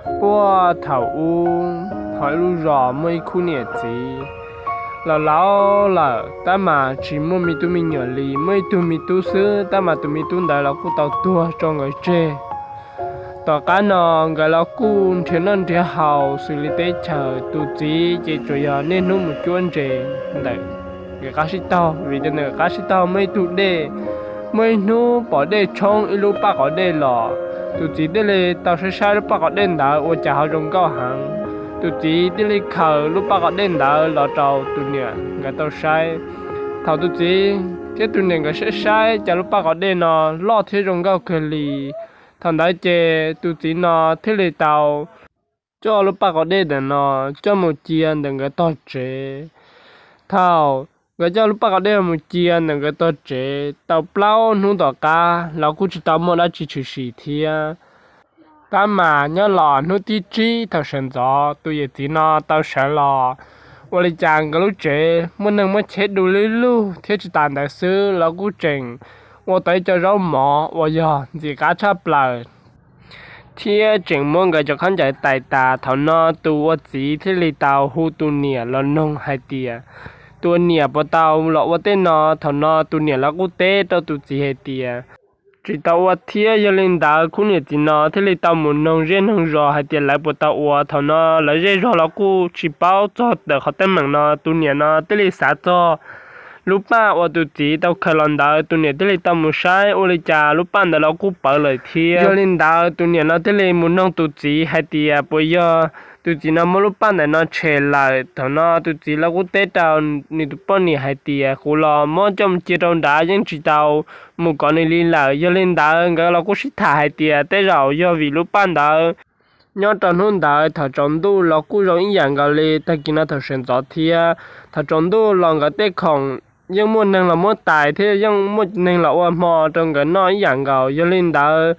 Puag thaum ub, hauv ib lub zos muaj ib khub niam txiv. Los laus lawm tab mas tsis muaj me tub me nyuam li, muaj ib tug me tub xwb tab mas tus me tub ntawd los kuj tau tuag tso nkawd tseg. Tom qab no nkawd los kuj nrhiav noj nrhiav haus xws li teb chaws. Tus txiv ces tsuas yog niaj hnub mus cuab ntses ntawm nkawd qab sib taug, vim tias ntawm nkawd qab sib taug muaj ib tug dej. Muaj ib hnub pom dej tshoob ib lub paj qos dej los, tus txiv thiaj li tau saib saib lub paj qos dej ntawd ua cas ho zoo nkauj heev. Tus txiv thiaj li khaws lub paj qos dej ntawd los rau tus niam nkawd tau saib. Thaum tus txiv thiab tus niam nkawd saib saib cas lub paj qos dej no loj thiab zoo nkauj kawg li. Thaum ntawd ces tus txiv no thiaj li tau coj lub paj qos dej ntawm no coj mus cia ntawm nkawd tog tsev. Thaum nkawd coj lub paj qos dej mus cia ntawm nkawd tog tsev tau plaub hnub tom qab los kuj tsis tau muaj dab tsi tshwm sim thiab. Tab mas nyob los hnub thib tsib thaum sawv ntxov tus yawm txiv no tau sawv los, ua li cas nkawd lub tsev muaj neeg muab cheb du lug lug thiab tsis tas ntawd xwb los kuj tseem ua tau ib co zaub mov uas yog ntxim qab tshaj plaws thiab tseem muab nkawd cov khaub ncaws tais tas. Thaum no tus ua txiv thiaj li tau hu tus niam los noog hais tias tus ua niam puas tau los ua tej no. Thaum no tus niam los kuj teb rau tus txiv hais tias tsis tau ua thiab. Yog li ntawd khub niam txiv no thiaj li tau mus noog zej noog zos hais tias lawv puas tau ua. Thaum no lawv zej zog los kuj tsis paub txog ntawm qhov teeb meem no. Tus niam no thiaj li xav txog lub paj uas tus txiv tau khaws los ntawd, tus niam thiaj li tau mus saib ua li cas lub paj ntawd los kuj pawv lawm thiab. Yog li ntawd tus niam no thiaj li mus noog tus txiv hais tias puas yog tus txiv no muab lub paj ntawm no tshem lawm. Thaum no tus txiv los kuj teb rau nws tus poj niam hais tias kuv los muab coj mus cia rau nrad yeej tsis tau mus kov nws li lawm. Yog li ntawd nkawd los kuj sib tham hais tias tej zaum yog vim lub paj ntawd nyob rau hnub ntawd thaum tsaus ntuj los kuj zoo ib yam nkaus li tag kis no thaum sawv ntxov thiab. Thaum tsaus ntuj los nkawd tej khoom yeej muaj neeg los muab tais thiab yeej muaj neeg los ua hmo rau nkawd noj ib yam nkaus. Yog li ntawd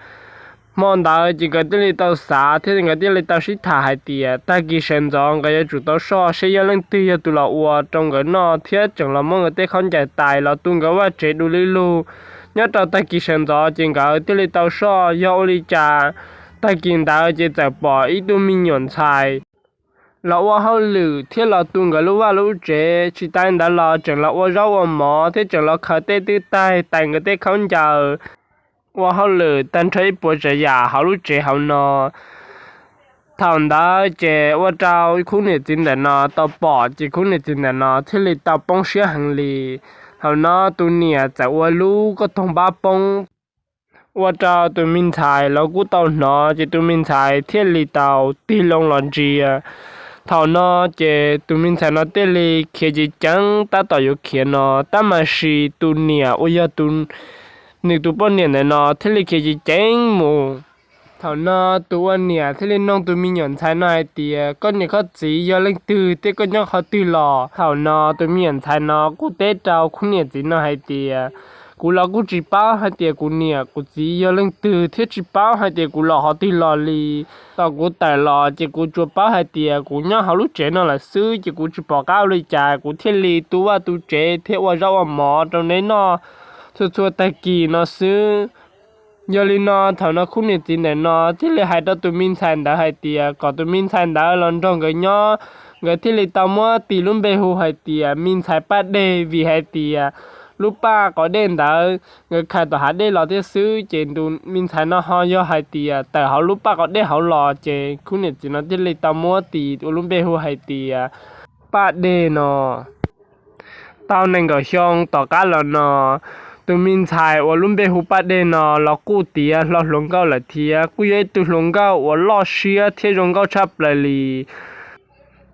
hmo ntawd ces nkawd thiaj li tau xav thiab nkawd thiaj li tau sib tham hais tias tag kis sawv ntxov nkawd yuav tsum tau soj seb yog leej twg yog tus los ua rau nkawd noj thiab tseem los muab nkawd tej khaub ncaws tais los tu nkawd vaj tsev du lug lug. Nyob rau tag kis sawv ntxov ces nkawd thiaj li tau soj yog ua li cas. Tag kis ntawd ces txawm pom ib tug me nyuam ntxhais los ua hauj lwm thiab los tu nkawd lub vaj lub tsev. Tsis tas ntawd los tseem los ua zaub ua mov thiab tseem los khaws tej twb taig tais nkawd tej khaub ncaws, ua hauj lwm tag nrho ib puas tsav yam hauv lub tsev hauv no. Thaum ntawd ces ua rau khub niam txiv ntawm no tau pom ces khub niam txiv ntawm no thiaj li tau poob siab heev li. Thaum no tus niam txawm ua lub kauj toog npab poob ua rau tus me ntxhais los kuj tau hnov ces tus me ntxhais thiaj li tau tig loo los ntsia. Thaum no ces tus me ntxhais no thiaj li khiav ceev ceev tab tom yuav khiav no, tab mas sis tus niam uas yog nws tus poj niam ntawm no thiaj li khiav ceev ceev mus. Thaum no tus ua niam thiaj li noog tus me nyuam ntxhais no hais tias koj niam koj txiv yog leej twg thiab koj nyob qhov twg los? Thaum no tus me nyuam ntxhais no kuj teb rau khub niam txiv no hais tias kuv los kuj tsis paub hais tias kuv niam kuv txiv yog leej twg thiab tsis paub hais tias kuv los qhov twg los li. Thaum kuv tawm los ces kuv tsuas paub hais tias kuv nyob hauv lub tsev no lawm xwb ces kuv tsis pom qab ua li cas kuv thiaj li tu vaj tu tsev thiab ua zaub ua mov rau neb noj txhua txhua tag kis no xwb. Yog li no thaum no khub niam txiv ntawm no thiaj li hais rau tus me ntxhais ntawd hais tias kom tus me ntxhais ntawd los nrog nkawd nyob. Nkawd thiaj li tau muab tis lub npe hu hais tias me ntxhais Paj Dej, vim hais tias lub paj qos dej ntawd nkawd khaws tom hav dej los thiab xwb ces tus me ntxhais no ho yog hais tias tawm hauv lub paj qos dej hauv los ces khub niam txiv no thiaj li tau muab tis ua lub npe hu hais tias Paj Dej no. Tau nees nkaum xyoo tom qab los no, tus me ntxhais uas lub npe hu Paj Dej no los kuj tiav hlo hluas nkauj lawm thiab kuj yog ib tug hluas nkauj uas loj siab thiab zoo nkauj tshaj plaws li.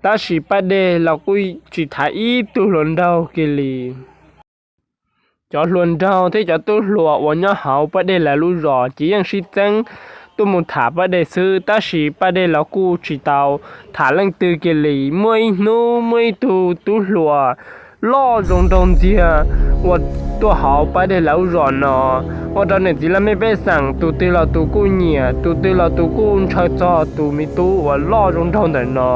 Tab sis Paj Dej los kuj tsis thav ib tug hluas nraug kiag li. Cov hluas nraug thiab cov tub hluas uas nyob hauv Paj Dej lawv lub zos ces yeej sib txeeb tuaj mus tham Paj Dej xwb, tab sis Paj Dej los kuj tsis tau tham leej twg kiag li. Muaj ib hnub muaj ib tug tub hluas loj zoo nraug ntxiag uas tuaj hauv Paj Dej lawv lub zos no, ua rau niam txiv laj mej pej xeem tus twg los tus kuj nyiam, tus twg los tus kuj ntshaw txog tus me tub uas loj zoo nraug ntawm no.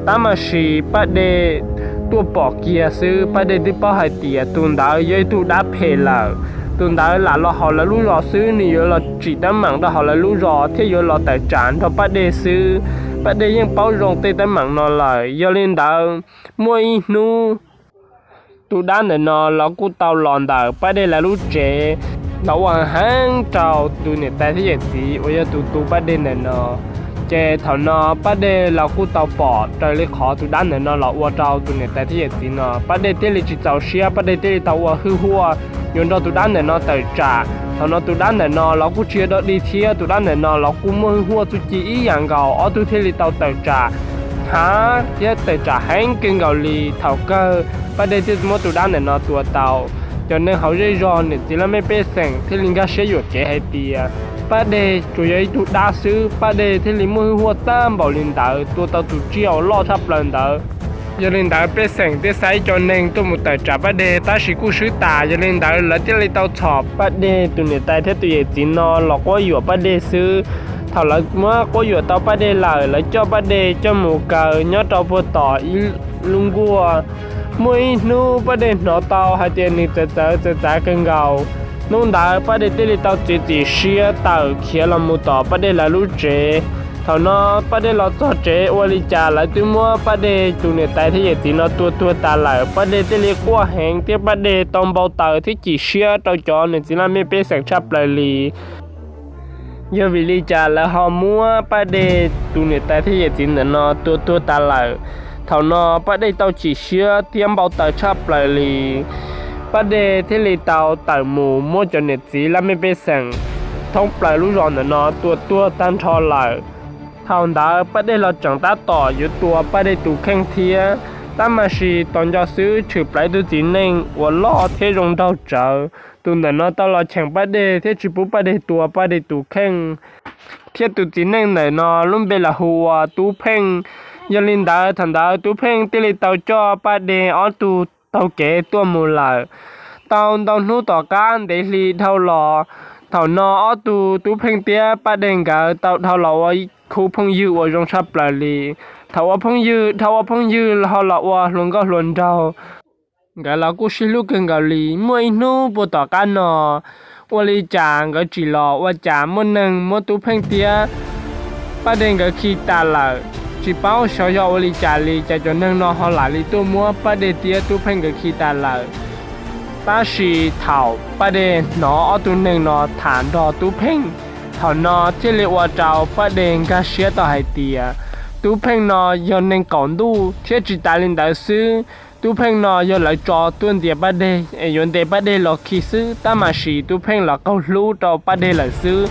Tab mas sis Paj Dej tuaj pom kiag xwb Paj Dej twb paub hais tias tus ntawd yog ib tug dab phem lawm. tus ntawd lam los hauv lawv lub zos xwb, nws yuav los tsim teeb meem rau hauv lawv lub zos thiab yuav los tawm tsam nrog Paj Dej xwb. Paj Dej yeej paub zoo tej teeb meem no lawm. Yog li ntawd, muaj ib hnub tus dab ntawm no los kuj tau los ntawm Paj Dej lawv lub tsev los ua heev rau tus niam tais thiab yawm txiv uas yog tus tu Paj Dej ntawm no. Ces thaum no Paj Dej los kuj tau pom raws li qhov tus dab ntawm no los ua rau tus niam tais thiab yawm txiv no, Paj Dej thiaj li tsis txaus siab, Paj Dej thiaj li tau ua hwj huaj yuav nrog tus dab ntawm no tawm tsam. Thaum no tus dab ntawm no los kuj tsis yog dog dig thiab, tus dab ntawm no los kuj muaj hwj huaj txuj ci ib yam nkaus, ob tug thiaj li tau tawm tsam hnav thiab tawm tsam heev kawg nkaus li. Thaum kawg Paj Dej thiaj muab tus dab ntawm no tua tau. Cov neeg hauv zej zog niam txiv laj mej pej xeem thiaj li nkag siab yuam kev hais tias Paj Dej tsuas yog ib tug dab xwb, Paj Dej thiaj li muaj hwj huaj tag npaum li ntawd, tua tau tus tsiaj uas loj tshaj plaws ntawd. Yog li ntawd pej xeem thiaj xa ib co neeg tuaj mus tawm tsam Paj Dej, tab sis kuj swb tas. Yog li ntawd lawv thiaj li tau txhom Paj Dej tus niam tais thiab tus yawm txiv no los quab yuam Paj Dej xwb. Thaum lawv muab quab yuam tau Paj Dej lawm, lawv coj Paj Dej coj mus kaw nyob rau puag tom ib lub nkuaj. Muaj ib hnub Paj Dej hnov tau hais tias nws txawv txawv txawv txav kawg nkaus. Hnub ntawd Paj Dej thiaj li tau txiav txim siab tawm khiav los mus tom Paj Dej lawv lub tsev. Thaum no Paj Dej los txog tsev, ua li cas lawv twb muab Paj Dej tus niam tais thiab yawm txiv no tua tuag tas lawm. Paj Dej thiaj li quaj heev thiab Paj Dej tau npau taws thiab chim siab rau cov niam txiv laj mej pej xeem tshaj plaws li. Yog vim li cas lawv ho muab Paj Dej tus niam tais thiab yawm txiv ntawm no tua tuag tas lawm? Thaum no Paj Dej tau chim siab thiab npau taws tshaj plaws li. Paj Dej thiaj li tau tawm mus muab cov niam txiv laj mej pej xeem thoob plaws lub zos ntawm no tua tuag tag nrho lawm. Thaum ntawd Paj Dej los tseem tab tom yuav tua Paj Dej tus kheej thiab, tab mas sis tos nco xwb tshwm plaws ib tug txiv neej uas loj thiab zoo nraug tsawv. Tus ntawm no tau los cheem Paj Dej thiab tsis pub Paj Dej tua Paj Dej tus kheej. Thiab tus txiv neej ntawm no lub npe los hu ua Tub Pheej. Yog li ntawd thaum ntawd Tub Pheej thiaj li tau coj Paj Dej ob tug taug kev tuaj mus lawm. Tau ntau hnub tom qab ntev hli dhau los, thaum no ob tug Tub Pheej thiab Paj Dej nkawd tau dhau los ua ib khub phooj ywg uas zoo tshaj plaws li. Thaum ua phooj ywg dhau ua phooj ywg ho los ua hluas nkauj hluas nraug, nkawd los kuj sib hlub kawg nkaus li. Muaj ib hnub puag tom qab no, ua li cas nkawd tsim los ua cas muaj neeg muab Tub Pheej thiab Paj Dej nkawd khi tas lawm. Tsis paub xyov yog ua li cas li, cas cov neeg no ho lam li tuaj muab Paj Dej thiab Tub Pheej nkawd khi tas lawm. Tab sis thaum Paj Dej hnov ob tug neeg no tham nrog Tub Pheej, thaum no thiaj li ua rau Paj Dej nkag siab tau hais tias Tub Pheej no yog neeg qaum ntuj, thiab tsis tas li ntawd xwb, Tub Pheej no yog lawv tso tuaj ntxias Paj Dej es yuav ntes Paj Dej los khi xwb, tab mas sis Tub Pheej los qaug hlub rau Paj Dej lawm xwb,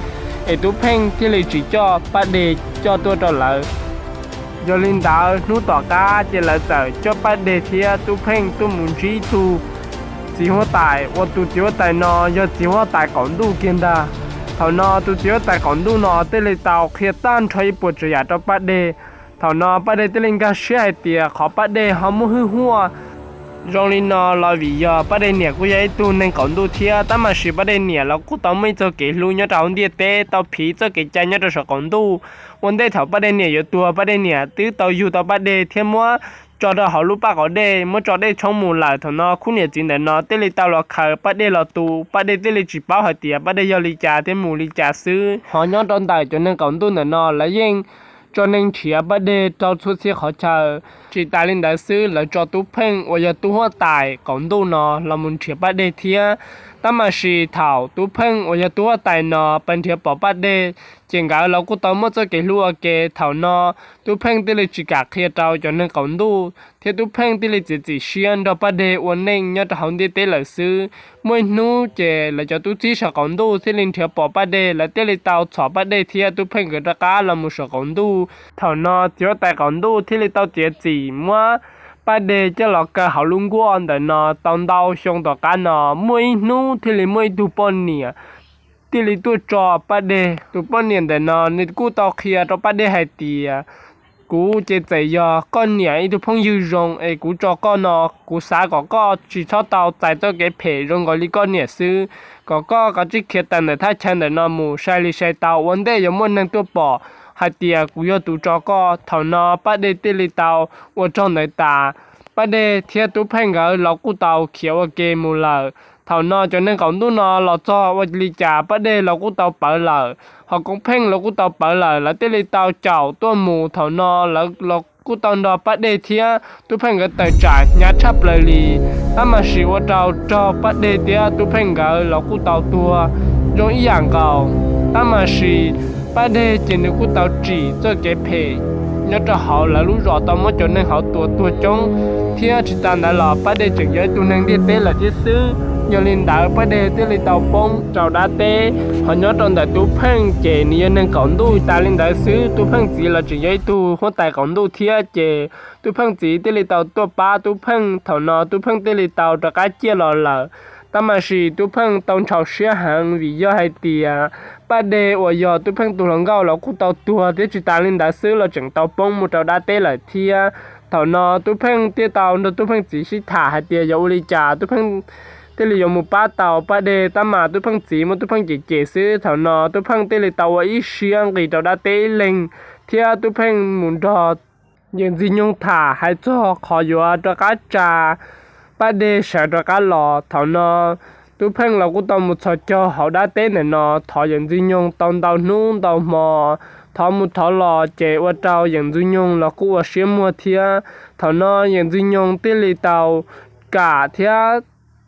es Tub Pheej thiaj li tsis coj Paj Dej coj tuaj rau lawv. Yog li ntawd hnub tom qab ces lawv txawm coj Paj Dej thiab Tub Pheej tuaj mus ntsib ib tug txiv huab tais, uas tus txiv huab tais no yog txiv huab tais qaum ntuj kiag ntag. Thaum no tus txiv huab tais qaum ntuj no thiaj li tau qhia tag nrho ib puas tsav yam rau Paj Dej. Thaum no Paj Dej thiaj li nkag siab hais tias qhov Paj Dej ho muaj hwj huaj zoo li no los vim yog Paj Dej niam kuj yog ib tug neeg qaum ntuj thiab, tab mas sis Paj Dej niam los kuj tau muaj ib txoj kev hlub nyob rau hauv ntiaj teb, tau phiv txoj kev cai nyob rau saum qaum ntuj. Ua ntej thaum Paj Dej niam yuav tuag, Paj Dej niam twb tau yug tau Paj Dej thiab muab tso rau hauv lub paj qaum dej, muab tso dej tshoob mus lawm. Thaum no khub niam txiv ntawm no thiaj li tau los khaws Paj Dej los tu, Paj Dej thiaj li tsis paub hais tias Paj Dej yog li cas thiab mus li cas xwb. Ho nyob rau ntawm cov neeg qaum ntuj ntawm no lawv yeej tso neeg nrhiav Paj Dej rau txhua txhia qhov chaw. Tsis tas li ntawd xwb, lawv tso Tub Pheej uas yog tub huab tais qaum ntuj no los mus nrhiav Paj Dej thiab. Tab mas sis thaum Tub Pheej uas yog tub huab tais no pais nrhiav pom Paj Dej, ces nkawd los kuj tau muaj txoj kev hlub ua ke. Thaum no Tub Pheej thiaj li tsis kam qhia rau cov neeg qaum ntuj, thiab Tub Pheej thiaj li txiav txim siab nrog Paj Dej ua neej nyob rau hauv ntiaj teb lawm xwb. Muaj ib hnub ces lawv cov tub txib saum qaum ntuj thiaj li nrhiav pom Paj Dej, lawv thiaj li tau txhom Paj Dej thiab Tub Pheej nkawd rov qab los mus saum qaum ntuj. Thaum no txiv huab tais qaum ntuj thiaj li tau txiav txim muab Paj Dej coj los kaw hauv lub nkuaj ntawm no. Tau ntau xyoo tom qab no, muaj ib hnub thiaj li muaj ib tug poj niam thiaj li tuaj tso Paj Dej. Tus poj niam ntawm no nws kuj tau qhia rau Paj Dej hais tias, kuv ces txawm yog koj niam ib tug phooj ywg zoo es kuv tso koj no, kuv xav kom koj tsis txhob tau txais txoj kev phem zoo nkaus li koj niam xwb, kom koj kav tsij khiav tawm ntawm thaj chaw ntawm no mus, sai li sai tau ua ntej yuav muaj neeg tuaj pom hais tias kuv yog tus tso koj. Thaum no Paj Dej thiaj li tau ua tsaug ntawd tas, Paj Dej thiab Tub Pheej nkawd los kuj tau khiav ua ke mus lawm. Thaum no cov neeg qaum ntuj no los txog ua li cas Paj Dej los kuj tau pawv lawm, ho Koob Pheej los kuj tau pawv lawm, lawv thiaj li tau caum tuaj mus. Thaum no lawv los kuj tau nrog Paj Dej thiab Tub Pheej nkawd tawm tsam hnyav tshaj plaws li. Tab mas sis ua rau raug Paj Dej thiab Tub Pheej nkawd los kuj tau tuag zoo ib yam nkaus. Tab mas sis Paj Dej ces nws kuj tau tsim txoj kev phem nyob rau hauv lawv lub zos tau muab cov neeg hauv tua tuag coob, thiab tsis tas ntawd los Paj Dej tseem yog ib tug neeg ntiaj teb lawm thiab xwb. Yog li ntawd Paj Dej thiaj li tau poob rau dab teb, ho nyob rau ntawm Tub Pheej ces nws yog neeg qaum ntuj tas li ntawd xwb. Tub Pheej txiv los tseem yog ib tug huab tais qaum ntuj thiab ces Tub Pheej txiv thiaj li tau tuaj pab Tub Pheej. Thaum no Tub Pheej thiaj li tau rov qab ciaj los lawm. Tab mas sis Tub Pheej tau ntshaus siab heev vim yog hais tias Paj Dej uas yog Tub Pheej tus hluas nkauj los kuj tau tuag thiab tsis tas li ntawd xwb los tseem tau poob mus rau dab teb lawm thiab. Thaum no Tub Pheej thiaj tau nrog Tub Pheej txiv sib tham hais tias yog ua li cas Tub Pheej thiaj li yuav mus pab tau Paj Dej. Tab mas Tub Pheej txiv muab Tub Pheej cem cem xwb. Thaum no Tub Pheej thiaj li tau ua ib siab nqis rau dab teb ib leeg, thiab Tub Pheej mus nrog Yawm Ntxwg Nyoog tham hais txog qhov yuav rov qab tsa Paj Dej sawv rov qab los. Thaum no Tub Pheej los kuj tau mus txhos caug hauv dab teb ntawm no thov Yawm Ntxwg Nyoog tau ntau hnub ntau hmo, thov mus thov los ces ua rau Yawm Ntxwg Nyoog los kuj ua siab muag thiab. Thaum no Yawm Ntxwg Nyoog thiaj li tau kam thiab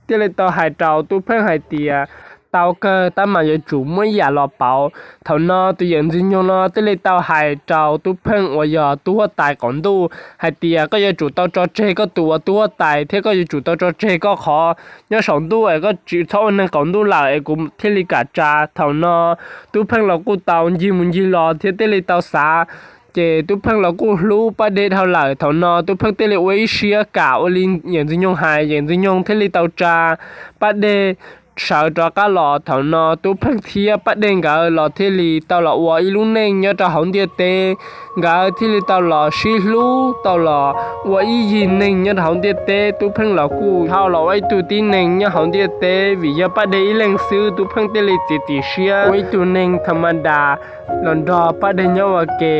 thiaj li tau hais rau Tub Pheej hais tias, tau kawg, tab mas yuav tsum muaj ib yam los pauv. Thaum no tus Yawm Ntxwg Nyoog no thiaj li tau hais rau Tub Pheej uas yog tus huab tais qaum ntuj hais tias koj yuav tsum tau tso tseg koj tus uas tus huab tais thiab koj yuav tsum tau tso tseg koj qhov nyob saum ntuj es koj tsis txhob ua neeg qaum ntuj lawm es kuv thiaj li kam tsa. Thaum no Tub Pheej los kuj tau ncig mus ncig los thiab thiaj li tau xav, ces Tub Pheej los kuj hlub Paj Dej dhau lawm. Thaum no Tub Pheej thiaj li ua ib siab kam ua li Yawm Ntxwg Nyoog hais, Yawm Ntxwg Nyoog thiaj li tau tsa Paj Dej sawv rov qab los. Thaum no Tub Pheej thiab Paj Dej nkawd los thiaj li tau los ua ib lub neej nyob rau hauv ntiaj teb. Nkawd thiaj li tau los sib hlub, tau los ua ib yig neeg nyob rau hauv ntiaj teb. Tub Pheej los kuj dhau los ua ib tug tib neeg nyob hauv ntiaj teb, vim yog Paj Dej ib leeg xwb Tub Pheej thiaj li txiav txim siab ua ib tug neeg tha ma das los nrog Paj Dej nyob ua ke.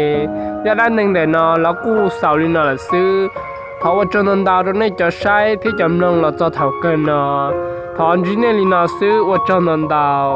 Zaj dab neeg ntawm no los kuj xaus li no lawm xwb. Thov ua tsaug ntau ntau rau nej cov saib thiab cov mloog los txog thaum kawg no. Thov ntsib nej li no xwb, ua tsaug ntau ntau.